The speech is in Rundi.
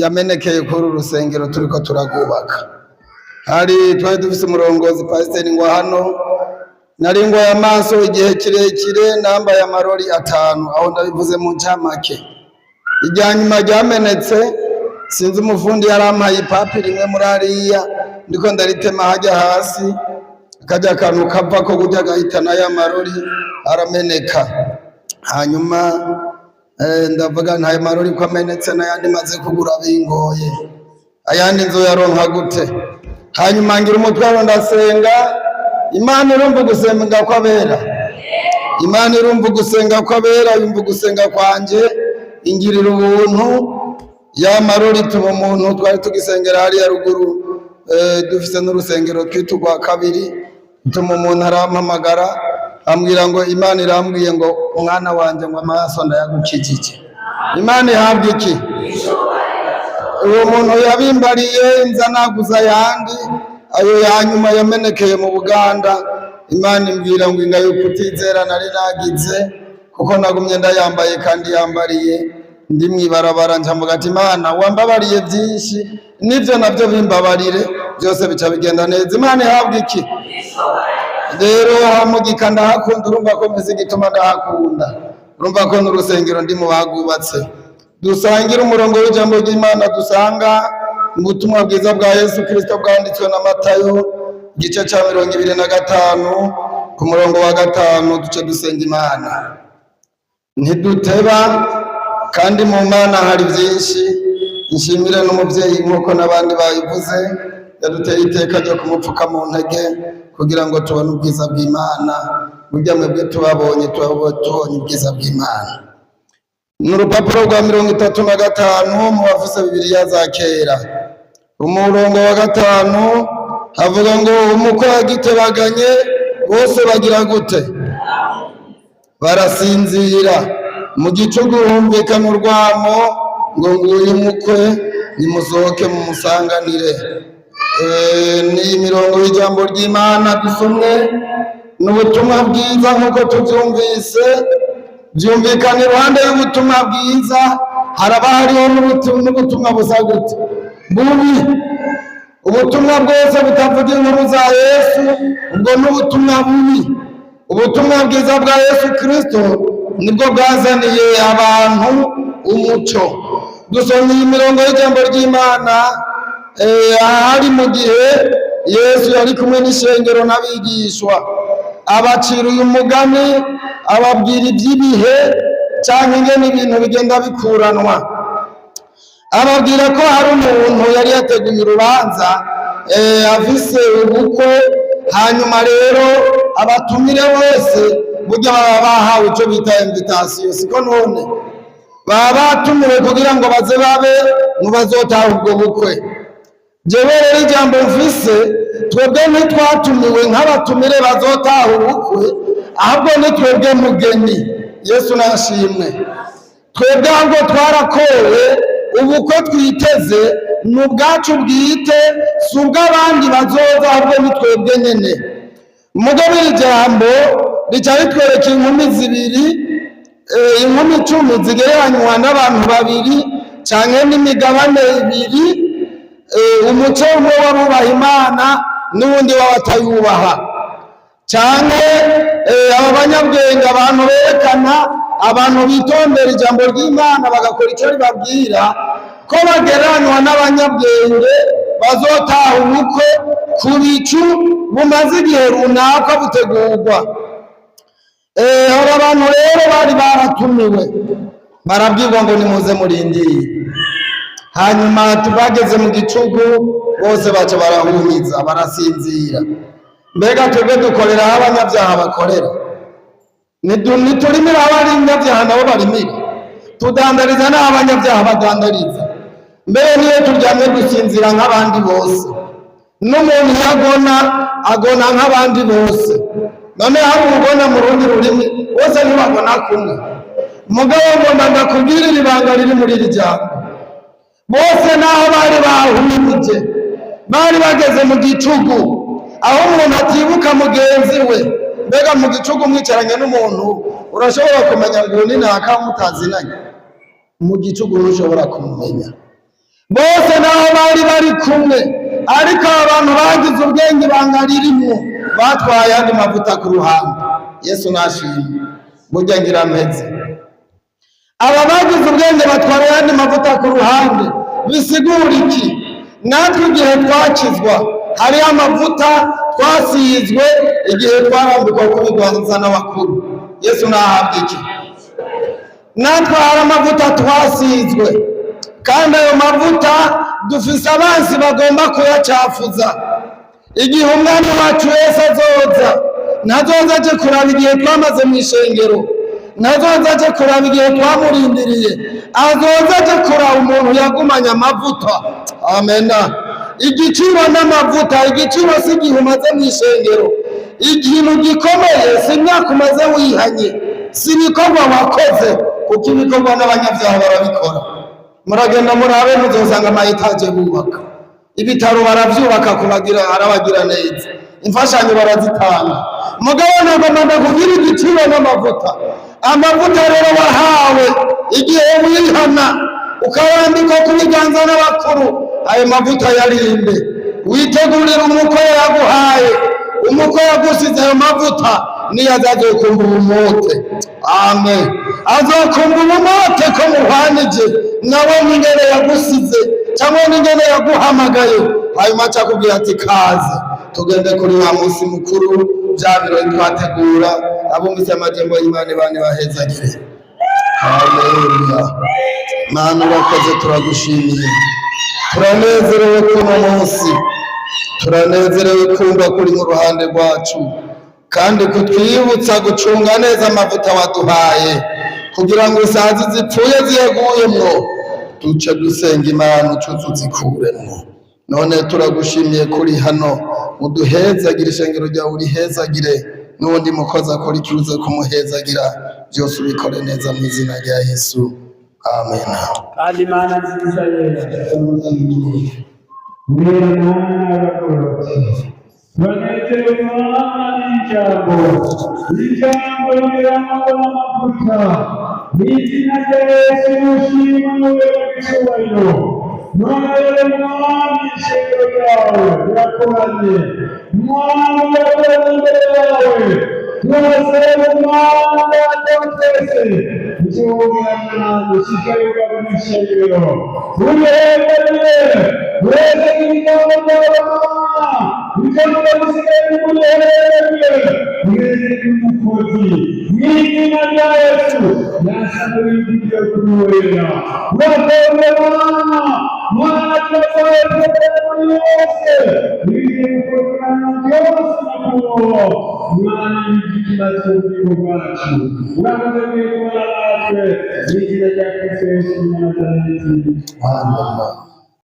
Yamenekeye kuri uru rusengero turiko turagubaka. Hari twari dufise umurongozi, pasiteri ngo hano nari ngwaye amaso igihe kirekire, nambaye amarori 5. Aho ndabivuze mu ncamake. Irya nyuma ryamenetse, sinzi umufundi yarampaye ipapi rimwe muri ariya, ndiko ndaritema hajya hasi, kajya akantu kava ko gutya gahitana ya marori arameneka. Hanyuma ndavuga ntayo marori ko amenetse n'ayandi maze kugura bingoye, ayandi nzoyaronka gute? Hanyuma ngira umutwaro, ndasenga. Imana irumva ugusenga kw'abera, Imana irumva ugusenga kw'abera, yumva ugusenga kwanje, ingirira ubuntu. Ya marori tuba umuntu twari tugisengera hariya ruguru, dufise n'urusengero twita urwa kabiri. Tuma umuntu arampamagara, ambwira ngo Imana irambwiye ngo umwana wanje, ngo amaso ndayagukijije. Imana ihabwa iki? Uwo muntu yabimbariye, nza naguza ayandi. Ayo ya nyuma yamenekeye mu Buganda. Imana imbwira ngo ingayo kutizera nari nagize, kuko nagumye ndayambaye kandi yambariye ndi mwibarabara. Nca mvuga ati: "Imana wambabariye byinshi, nibyo nabyo bimbabarire byose." Bica bigenda neza. Imana ihabwa iki? Rero hamugika ndahakunda. Urumva ko mvuze igituma ndahakunda, urumva ko n'urusengero ndi mu bagubatse. Dusangire umurongo w'ijambo ry'Imana dusanga mu butumwa bwiza bwa Yesu Kirisito bwanditswe na Matayo, igice cya 25, ku murongo wa 5. Duce dusenga Imana. Ntiduteba, kandi mu Mana hari byinshi. Nshimire n'umubyeyi, nk'uko n'abandi bayivuze, yaduteye iteka ryo kumupfuka mu ntege kugira ngo tubone ubwiza bw'Imana. Burya mwebwe tubabonye, tubonye ubwiza bw'Imana. Ni urupapuro rwa 35 mu bafise Bibiliya za kera. Umurongo wa 5 havuga ngo: "Umukwe yagitebaganye, bose bagira gute? Barasinzira. Mu gicugu humvikana urwamo ngo: 'Nguyu umukwe, nimusohoke mumusanganire.'" Ni imirongo y'ijambo ry'Imana dusomwe. Ni ubutumwa bwiza nk'uko tubyumvise. Byumvikana iruhande y'ubutumwa bwiza haraba hariho n'ubutumwa busa gute? Bubi. Ubutumwa bwose butavuga inkuru za Yesu, ubwo ni ubutumwa bubi. Ubutumwa bwiza bwa Yesu Kirisito nibwo bwazaniye abantu umuco. Dusomye iyi mirongo y'ijambo ry'Imana, ahari mu gihe Yesu yari kumwe n'ishengero n'abigishwa, abacira uyu mugani, ababwira iby'ibihe cyangwa ingene ibintu bigenda bikuranwa. Ababwira ko hari umuntu yari yateguye urubanza, afise ubukwe. Hanyuma rero abatumire bose, burya baba bahawe icyo bita invitation, siko? None baba batumiwe kugira ngo baze babe mu bazotaha ubwo bukwe. Jewe rero ijambo mfise, twebwe ntitwatumiwe nk'abatumire bazotaha ubukwe, ahubwo ni twebwe mugeni. Yesu nashimwe. Twebwe ahubwo twarakowe. Ubukwe twiteze ni ubwacu bwite, si ubw'abandi bazoza, ahubwo ni twebwe nyene. Mugabo iri jambo rica ritwereka inkumi zibiri, inkumi 10 zigereranywa n'abantu babiri canke n'imigabane ibiri, umuco umwe w'abubaha Imana n'uwundi w'abatayubaha, canke aba banyabwenge, abantu berekana abantu bitondera ijambo ry'Imana bagakora icyo ribabwira, ko bagereranywa n'abanyabwenge bazotaha ubukwe ku bicu bumaze igihe runaka butegurwa. Aba bantu rero bari baratumiwe, barabwirwa ngo nimuze murindire. Hanyuma bageze mu gicugu, bose baca barahumiza, barasinzira. Mbega twebwe dukorera aho abanyabyaha bakorera? Ntiturimira aho abanyabyaha nabo barimira? Tudandariza n'aho abanyabyaha badandariza? Mbere niyo turyamye dusinzira nk'abandi bose, n'umuntu iyo agona, agona nk'abandi bose. None hari ugona mu rundi rurimi? Bose ntibagona kumwe. Mugabo ngomba ndakubwirira ibanga riri muri iri jambo. Bose naho bari bahumuje, bari bageze mu gicugu aho umuntu atibuka mugenzi we. Mbega mu gicugu mwicaranye n'umuntu, urashobora kumenya ngo uyu ni naka mutazinanye? Mu gicugu ntushobora kumumenya. Bose naho bari bari kumwe, ariko aba bantu bagize ubwenge, ibanga ririmo, batwaye ayandi mavuta ku ruhande. Yesu nashimwe. Burya ngira mpeze. Aba bagize ubwenge batwara ayandi mavuta ku ruhande, bisigura iki? Natwe igihe twakizwa hariho amavuta twasizwe, igihe twarambikwa ku biganza n'abakuru. Yesu nahabwa iki? Natwe hari amavuta twasizwe, kandi ayo mavuta dufise abansi bagomba kuyacafuza. Igihe Umwami wacu Yesu azoza, ntazoza aje kuraba igihe twamaze mu ishengero, ntazoza aje kuraba igihe twamurindiriye, azoza aje kuraba umuntu yagumanye amavuta. Amena. Igiciro n'amavuta. Igiciro si igihe umaze mu ishengero. Ikintu gikomeye si imyaka umaze wihanye, si ibikorwa wakoze, kuko ibikorwa n'abanyabyaha barabikora. Muragenda murabe, muzosanga ama étages bubaka, ibitaro barabyubaka, kubagira arabagira neza, imfashanyo barazitanga. Mugabo nagomba kugira igiciro n'amavuta. Amavuta rero wahawe igihe wihana, ukayambikwa ku biganza n'abakuru, ayo mavuta yarinde, witegurire umukwe yaguhaye. Umukwe yagusize ayo mavuta, niyo azazokumva ubumote. Amen. Azokumva ubumote ko muhwanije nawe n'ingene yagusize cyangwa n'ingene yaguhamagaye, hanyuma aca akubwira ati: "Kaze tugende kuri wa munsi mukuru, bya birori twategura." Abumvise amajambo y'Imana, bane bahezagire. Haleluya. Mana, urakoze, turagushimiye, turanezerewe kuno munsi, turanezerewe kumva kuri mu ruhande rwacu, kandi kutwibutsa gucunga neza amavuta waduhaye, kugira ngo isazi zipfuye ziyaguyemwo duce dusenga Imana uce tuzikuremwo. None turagushimiye kuri hano. Uduhezagire, ishengero ryawe urihezagire, n'ubundi mukozi akora ikibuze kumuhezagira. Byose ubikore neza mu izina rya Yesu. Amen. Kandi Imana nziza yera, turagushimiye. Wera Mana w'abagororotsi, turanezerewe Mana n'ijambo, ijambo rirangwa n'amavuta. Mu izina rya Yesu ushima n'uwera w'icyubahiro. None rero Mwami, ishengero ryawe rirakoranye, Mwami, rirakoranye imbere yawe. Turasaba Mwami Data wa twese, icyubahiro ushikaye mu ishengero, uherereye wese n'ijambo ryawe Mana, ijambo risigaye rimuherereye mwese n'umukozi. Mu izina rya Yesu yasanzwe ibyo kuri wera. Urakoze Mana. Mana, turasaba muri yose ibigiye gukorana byose nyakubahwa Mwana w'ikibazo cy'ubugingo bwacu. Urakoze kubana natwe mu izina rya Kristo Yesu w'i Nazareti. Amen.